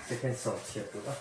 Second sawm chhiat tur a.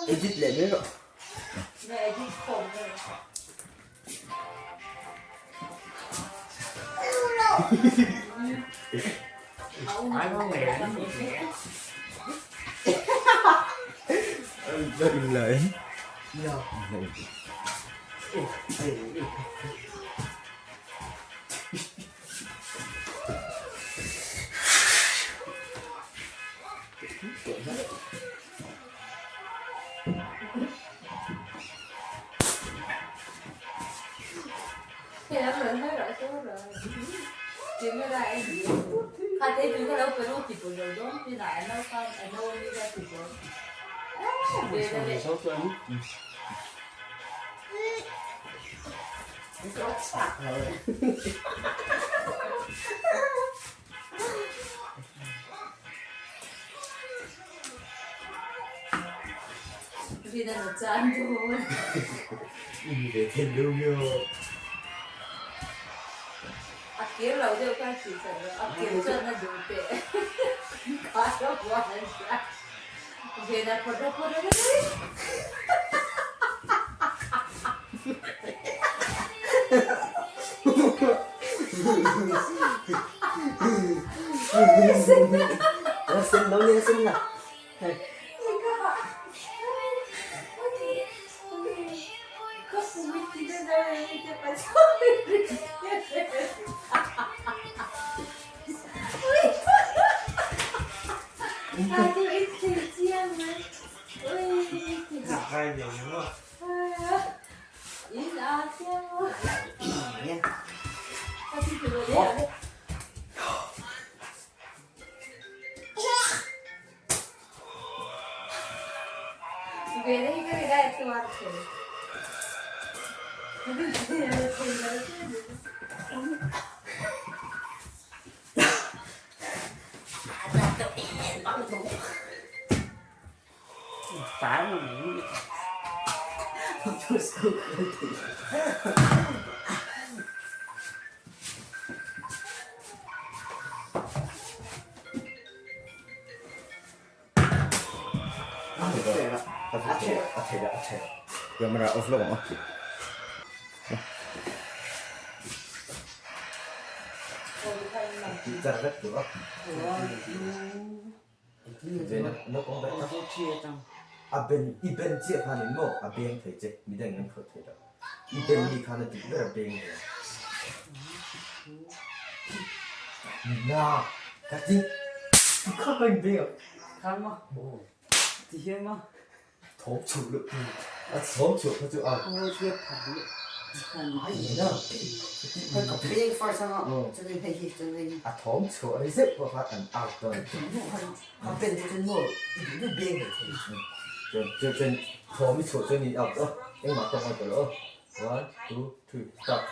Edit leh mai rawh. Camera off lawk ang aw. Tih char vek tur a. A ben i ben chiah khan in maw a beng thei che midang in an khawih thei lo. I ben mi khan a duh ber a beng ve. Na ka ti kha ka in beng a. Khan maw? Ti hian maw? Thawm chhuah luh tu a thawm chhuah kha chu a. Aw thiap phah luh khan. Ai na. Ka beng first anga chuan hei hi chuan hei hi. A thawm chhuah ri zeuh pawh kha an out dawn. A ben chu chuan maw i duh duh beng mai thei. Chuan chuan chuan thawm i chhuah chuan i out aw. Engmah tawng a tawh lo aw. One, two, three, start.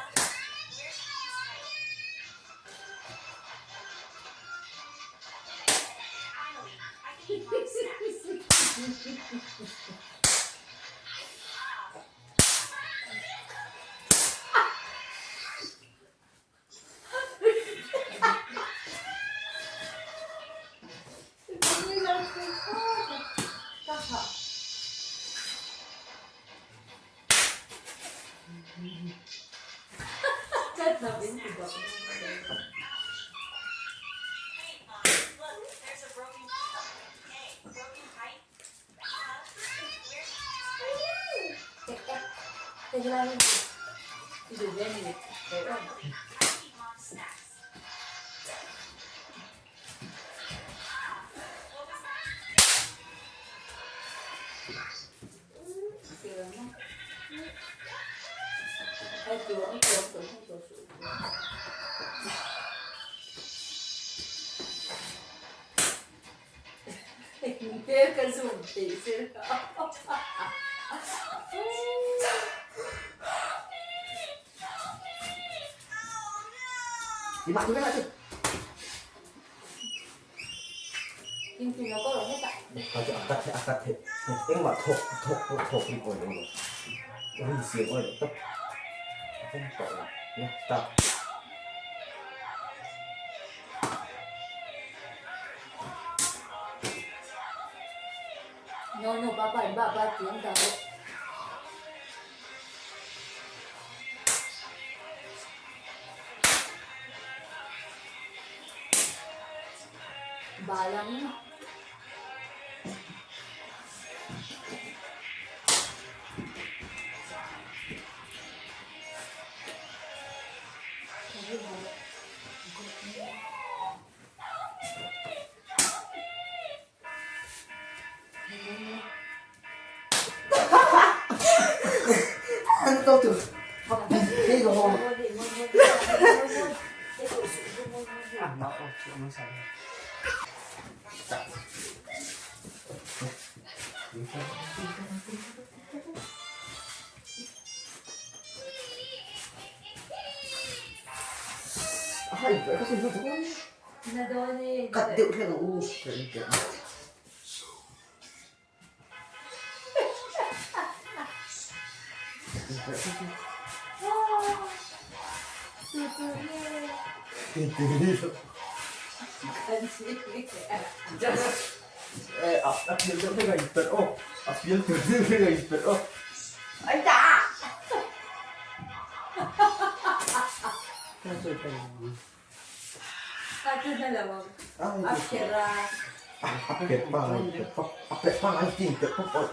A kat theih engmah thawk thawk pawh thawk ri awih lo lo ri siam awih lo tawp a pawm tawh lo nia start. Cut deuh hlek ang u. A pial deuh hlek a inperh aw. A pial tur deuh hlek a inperh aw. A perh pangai perh pawp a perh pangai chi in perh pawp awih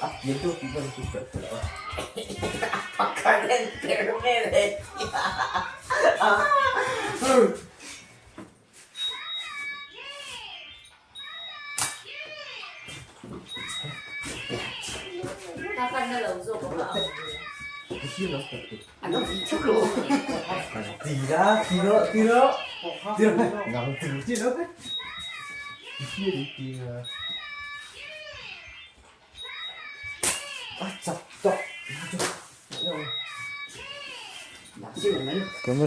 a pial deuh tih vel chu perh tel a. A chak tawh. Chiu mai. Camera.